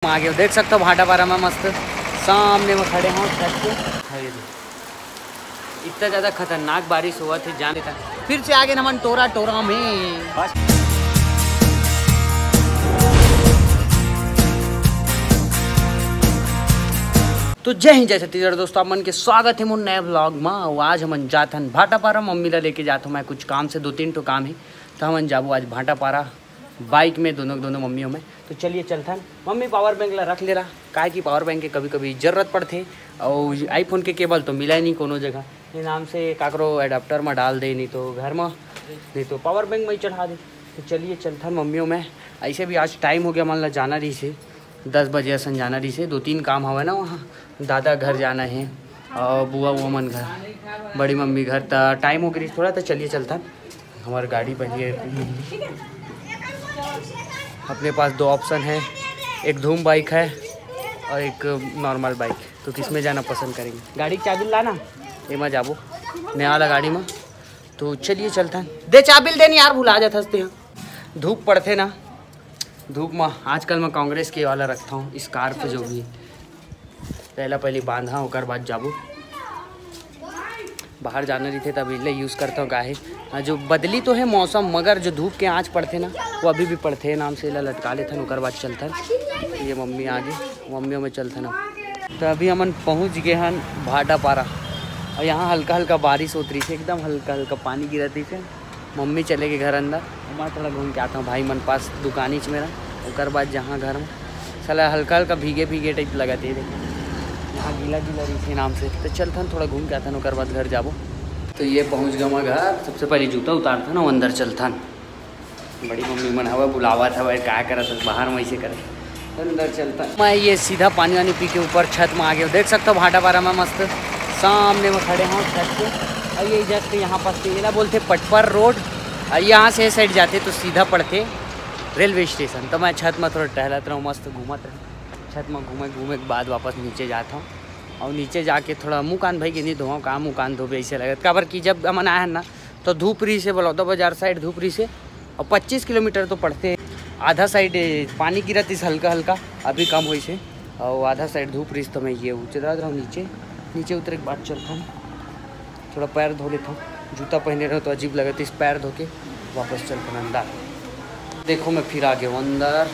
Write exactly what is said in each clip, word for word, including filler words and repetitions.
आगे देख सकते हो भाटापारा में मस्त सामने में खड़े हों छत के। इतना ज्यादा खतरनाक बारिश हुआ थे, जान लेता। फिर से आगे नमन टोरा टोरा में। तो जय हिंद, जय छत्तीसगढ़ दोस्तों, आप मन के स्वागत है मोर नया vlog में। आज हमन जात हन भाटापारा, मम्मी ला लेके जात हूँ मैं कुछ काम से, दो तीन ठो काम है, तो हमन जाबो आज भाटापारा बाइक में, दोनों दोनों मम्मियों में। तो चलिए चलथन। मम्मी पावर बैंक ला रख ले रहा, काहे कि पावर बैंक के कभी कभी जरूरत पड़थे। और आईफोन के केबल तो मिला ही नहीं कोनो जगह, ये नाम से काकरो एडाप्टर में डाल दे, नहीं तो घर में, नहीं तो पावर बैंक में ही चढ़ा दे। तो चलिए चलथन मम्मियों में। ऐसे भी आज टाइम हो गया, मन ला जाना रही से दस बजे असन जाना रही से, दो तीन काम हवे ना वहाँ, दादा घर जाना है और बुआ वो मन घर, बड़ी मम्मी घर। त टाइम हो गई थोड़ा, तो चलिए चलथन। हमारे गाड़ी पर ये अपने पास दो ऑप्शन है, एक धूम बाइक है और एक नॉर्मल बाइक। तो किस में जाना पसंद करेंगे? गाड़ी की चाबी लाना, ये मैं जाबो नया वाला गाड़ी में। तो चलिए चलथन। दे चाबी दे नहीं यार, भुला जात हस तेहा। धूप पड़थे ना, धूप में आजकल मैं कांग्रेस के वाला रखता हूँ स्कार्फ जो भी। पहला पहली बांधा, ओकर बाद जाबो। बाहर जाना रहिथे तब इले यूज़ करता हूँ, काहे? हाँ, जो बदली तो है मौसम, मगर जो धूप के आँच पड़थे ना, वो अभी भी पड़थे। नाम से इला लटका लेथन, ओकर बाद चलथन। ये मम्मी आगे, मम्मियों में चलथन अब। तो अभी हमन पहुँच गए हन भाटापारा और यहाँ हल्का हल्का बारिश होत रही है, एकदम हल्का हल्का पानी गिरत रही है। मम्मी चले के घर अंदर, मैं थोड़ा घूम के आता हूँ भाई मन पास दुकानीच मेरा, ओकर बाद जहाँ घर में। साला हल्का हल्का भीगे भीगे टाइप लगत हे, देखो यहाँ गीला गीला रही नाम से। तो चलथन थोड़ा घूम के आथन, ओकर बाद घर जाबो। तो ये पहुँच गए मैं घर, सबसे पहले जूता उतारथन और अंदर चलथन। बड़ी मम्मी मन हवा बुलावत हवा, का करत हस बाहर में ऐसे करे। अंदर चलता। मैं ये सीधा पानी वानी पी के ऊपर छत में आ गया। देख सकते हो भाटापारा में मस्त सामने में खड़े हों छत पे। और ये जस्ट यहाँ पास से एला बोलते पटपर रोड। और यहाँ से साइड जाते तो सीधा पड़ते रेलवे स्टेशन। तो मैं छत में थोड़ा टहलत रहूँ, मस्त घूमत रहूँ। छत में घूमे घूमे के बाद वापस नीचे जाता हूँ। और नीचे जाके थोड़ा मुँह कान भाई के नहीं धोवा, का मुँह कान धोबे ऐसे लगत। काबर कि जब हमन आए हैं ना, तो धूप रही से बलौदा बाजार साइड धूप रही से, और पच्चीस किलोमीटर तो पड़ते। आधा साइड पानी गिरत इस हल्का हल्का, अभी कम होइस हे। और आधा साइड धूप रही तो मैं ये उतरत रहूँ नीचे। नीचे उतरे के बाद चलता हूँ, थोड़ा पैर धो लेता हूँ। जूता पहने रहो तो अजीब लगत इस, पैर धो के वापस चलता हूँ अंदर। देखो मैं फिर आ गया हूँ अंदर।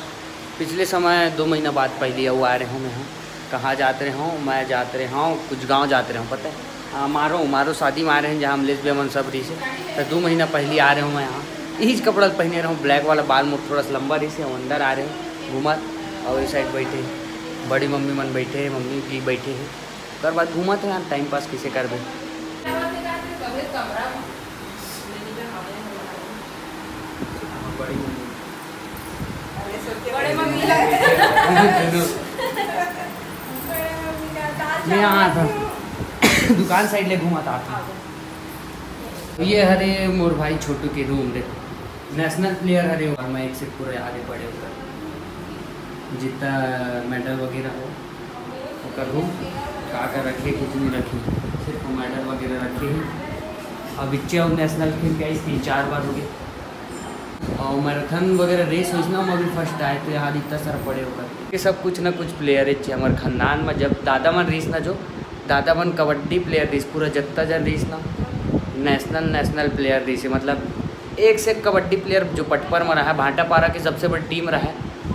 पिछले समय दो महीना बाद पहली अउ आ रहे हूँ मैं, हाँ। कहाँ जात रहे हूँ? मैं जात रहे हूँ कुछ गाँव जात रहे हूँ, पता है? हाँ, मारो मारो शादी में आ रहे हैं जहाँ अमलेश भैया मन सब रही से। तो दो महीना पहली आ रहे हूँ मैं यहाँ, यही कपड़ा पहने रहूँ, ब्लैक वाला, बाल मोट थोड़ा सा लंबा रही से। हम अंदर आ रहे हूँ घूमत, और इस साइड बैठे बड़ी मम्मी मन बैठे हैं, मम्मी भी बैठे हैं। ओकर बाद घूमत है यार, टाइम पास किसे करबे। बड़ी मम्मी। बड़े मम्मी लगते हैं। मैं यहाँ आता हूँ। दुकान साइड ले घुमाता आता हूँ। ये हरे मोर भाई छोटू के रूम, देखो, नेशनल प्लेयर हरे, और मैं एक से पूरे आगे पड़े होकर जितना मेडल वगैरह हो, ओकर रूम का का रखे, कुछ नहीं रखे, सिर्फ मेडल वगैरह रखे हैं। अब इच्छे और नेशनल खेल के आई, तीन चार बार हो गए। और मैराथन वगैरह रेस होइस ना, मैं भी फर्स्ट आए, तो यहाँ इतना सारा पड़े होकर। ये सब कुछ ना कुछ प्लेयर है हमारे खानदान में। जब दादा मन रहीस ना, जो दादा मन कबड्डी प्लेयर रहीस, पूरा जत्ता जन रहीस ना, नेशनल, नेशनल प्लेयर रहीस, मतलब एक से एक कबड्डी प्लेयर। जो पटपर में रहा, भाटापारा की सबसे बड़ी टीम रहा,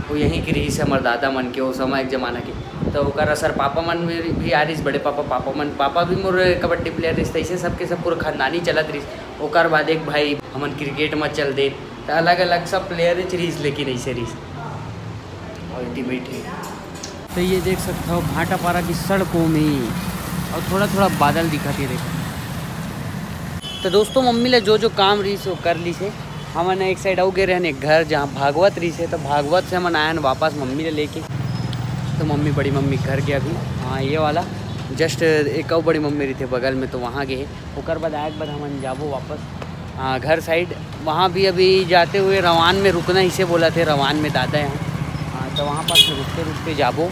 वो यहीं की रहीस हमारे दादा मन के, वो समय एक जमाना के। तो ओकर असर पापा मन में भी आ रहीस, बड़े पापा, पापा मन, पापा भी मोर कबड्डी प्लेयर रहीस, तो ऐसे सबके सब पूरा खानदानी चलत रहीस। ओकर बाद एक भाई हमन क्रिकेट में चल दे, तो अलग अलग सब प्लेयर रहीस, लेकिन ऐसे रहीस। और इतनी बैठे। तो ये देख सकते हो भाटापारा की सड़कों में, और थोड़ा थोड़ा बादल दिखत हे, देखो। तो दोस्तों, मम्मी ले जो जो काम रहीस वो कर लीस हे। हमन एक साइड अउ गे रहन एक घर, जहाँ भागवत रहीस हे, तो भागवत से हमन आए हन वापस मम्मी ले लेके। तो मम्मी, बड़ी मम्मी घर गया अभी, हाँ, ये वाला जस्ट एक अउ बड़ी मम्मी रहिथे बगल में, तो वहाँ गए हे। ओकर बाद आए के बाद हमन जाबो वापस, हाँ, घर साइड। वहाँ भी अभी जाते हुए रवान में रुकना, इसे बोलथे रवान में दादा है, हाँ, तो वहाँ पास रुकते रुकते जाबो।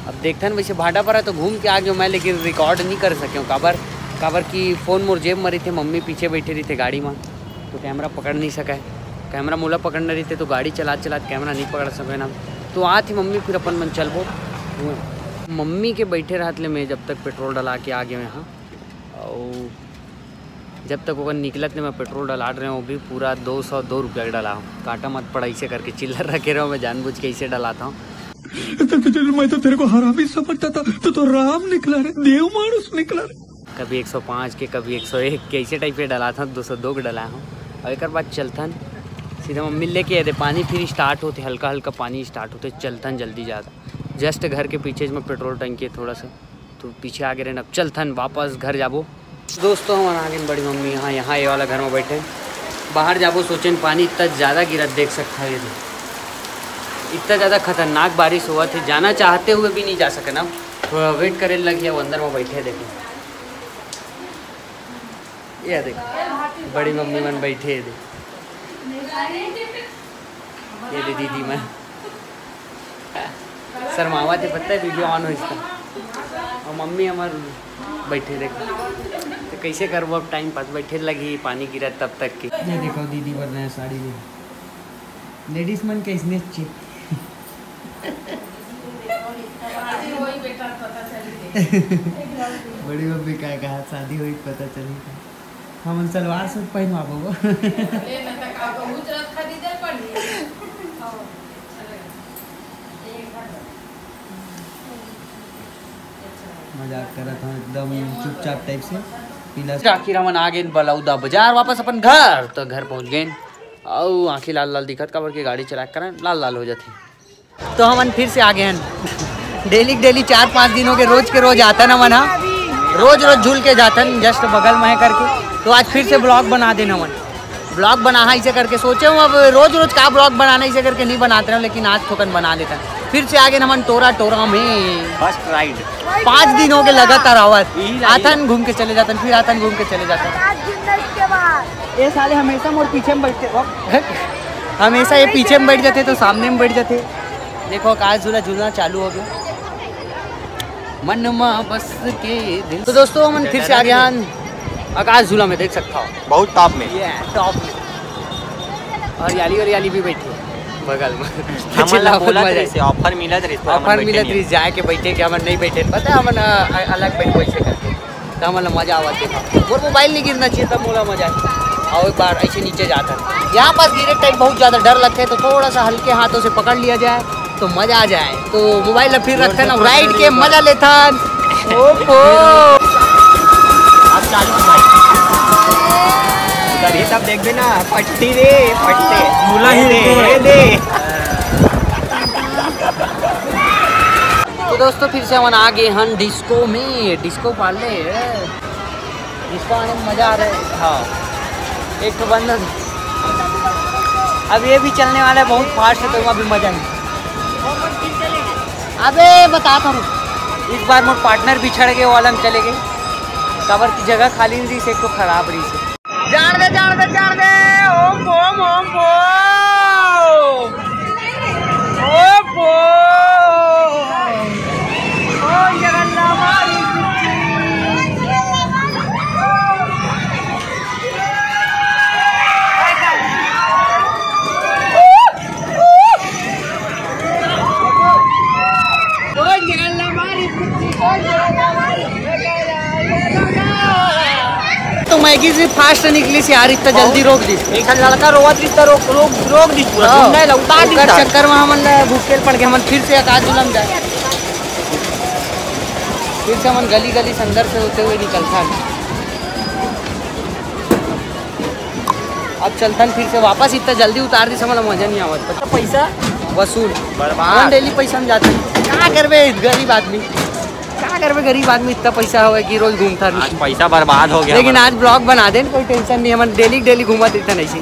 अब देखथन, वैसे भाटापारा तो घूम के आ गया मैं, लेकिन रिकॉर्ड नहीं कर सके हूँ। काबर, काबर कि फ़ोन मोर जेब में रहिथे, मम्मी पीछे बैठे रहिथे गाड़ी में, तो कैमरा पकड़ नहीं सका है। कैमरा मोला पकड़ना रहिथे तो गाड़ी चलात चलात कैमरा नहीं पकड़ सके ना। तो आत ही मम्मी, फिर अपन मन चलबो। मम्मी के बैठे रहत ले मैं जब तक पेट्रोल डला के आ गए यहाँ, और जब तक ओकर निकलत ले मैं पेट्रोल डलात रहे हूँ, वो भी पूरा दो सौ दो रुपया के डला हूँ। काटा मत पड़ा, ऐसे करके चिल्लर रखे रहो, मैं जानबूझ के ऐसे डलाता हूँ। तो, तो, तो, मैं तो तेरे को हरामी समझता था, तू तो राम निकला रे, देव मानुस निकला रे। कभी एक सौ पाँच के, कभी एक सौ एक के, ऐसे टाइप के डलात हूँ, दो सौ दो के डला हूँ। और एक बार चलथन सीधा मम्मी लेके आए थे, पानी फिर स्टार्ट होते, हल्का हल्का पानी स्टार्ट होते, चलथन जल्दी जाता। जस्ट घर के पीछे में पेट्रोल टंकी है थोड़ा सा, तो पीछे आगे रहना। अब चलथन वापस घर जाबो। दोस्तों, हमन आ गए बड़ी मम्मी यहाँ, यहाँ ये वाला घर में बैठे हैं। बाहर जाबो सोचेन, पानी इतना ज़्यादा गिरत, देख सकता है ये, इतना ज़्यादा खतरनाक बारिश हुआ थे, जाना चाहते हुए भी नहीं जा सके ना। थोड़ा वेट करे लगी, अब अंदर में बैठे हैं, देखो ये देखो बड़ी मम्मी मन बैठे हैं, देखो ये दे दीदी मन। शर्मावत हे, पता है वीडियो ऑन हो इसका। और मम्मी हमार बैठे देखो, तो कैसे करबो अब टाइम पास, बैठे लगी पानी गिरा तब तक के। ये देखो दीदी बर नया साड़ी ले, लेडीज मन के इसने अच्छे। बड़ी मम्मी का कहा शादी हुई पता चली। हमन सलवार सूट पहनवाबो। मजाक करत हूँ एकदम चुपचाप टाइप से। पीला आखिर हमन आ गए बलौदा बाजार वापस अपन घर, तो घर पहुँच गए। अउ आँखी लाल लाल दिखत, काबर के गाड़ी चला के करन लाल लाल हो जाथे। तो हमन फिर से आ गए हैं। डेली डेली चार पाँच दिन हो गए, रोज के रोज आता ना मन हा, रोज रोज झूल के जातन जस्ट बगल में है करके। तो आज फिर से ब्लॉग बना देना मन, ब्लॉग बना हा इसे करके सोचे हूँ। अब रोज रोज का ब्लॉग बनाना इसे करके नहीं बनाते रहो, लेकिन आज थोकन बना लेता। फिर से आ गए हमन टोरा टोरा में। First ride. पाँच दिन हो गए लगातार आवत, आथन घूम के चले जातन, फिर आथन घूम के चले जातन। ये साले हमेशा मोर पीछे में बैठते। हमेशा ये पीछे में बैठ जाते तो सामने में बैठ जाते। देखो आकाश झूला झूलना चालू हो गया। मन मा बस के दिल। तो दोस्तों, हमन फिर से आ गए हैं आकाश झूला में, देख सकता हो। बहुत टॉप में। ये टॉप में। और याली और याली भी बैठी है बगल में। हमन ला बोलत रहिस, ऑफर मिलत रहिस, पर हमन ऑफर बैठे मिलत नहीं। रहिस, जाए के बैठे के हमन नहीं बैठे। पता है, हमन, अ, अलग बैठ बैठे करके। त हमन ला मजा आवत देखा। मोर मोबाइल नहीं गिरना चाहिए, तब मोला मजा आए। आओ एक बार ऐसे नीचे जाता है। यहाँ पास गिरे टाइम बहुत ज़्यादा डर लगता है, तो थोड़ा सा हल्के हाथों से पकड़ लिया जाए तो मज़ा आ जाए। तो मोबाइल ला फिर रखते ना, राइड के मज़ा लेता। ओप्पो। अब चालू हो भाई। इधर ये सब देख देना, पट्टी दे, पट्टे। मुला ही दे, रुको। ये दे। तो दोस्तों, फिर से हमन आ गए हन डिस्को में, डिस्को पार्ले, डिस्को आने में मजा आ रहा है। हाँ, एक तो बंद है। अब ये भी चलने वाला है बहुत फास्ट, तो वहाँ भी मजा नहीं। अबे बता था, इस बार मोर पार्टनर बिछड़ गए, वो वाला में चले गए, काबर की जगह खाली नहीं रही, एक तो खराब रही से। जान दे, जान दे, जान दे। ओम, ओम, ओम, ओम। ओम, ओम। ओम जगन्नाथ हमारी तो मैगी से फास्ट निकली से यार, इतना जल्दी रोक दी। एक लड़का रोवत रही तो रोक, रोक, रोक दी पूरा, हाँ। घूमने लगा, उतार दी ओकर उतार। चक्कर में हमन ला भूखेल पड़ गए, हमन फिर से आकाश जुलम जाए। फिर से हमन गली गली से अंदर से होते हुए निकलता है। अब चलथन फिर से वापस, इतना जल्दी उतार दी, समझ ला मजा नहीं आवत। पैसा वसूल। बर्बाद। हमन डेली पैसा में जाथन। का करबे गरीब आदमी, का करबे गरीब आदमी, इतना पैसा होवे कि रोज घूमता आज नहीं। पैसा बर्बाद हो गया लेकिन हमारा। आज ब्लॉग बना देन, कोई टेंशन नहीं, हमन डेली डेली घूमत रहिथन ऐसे।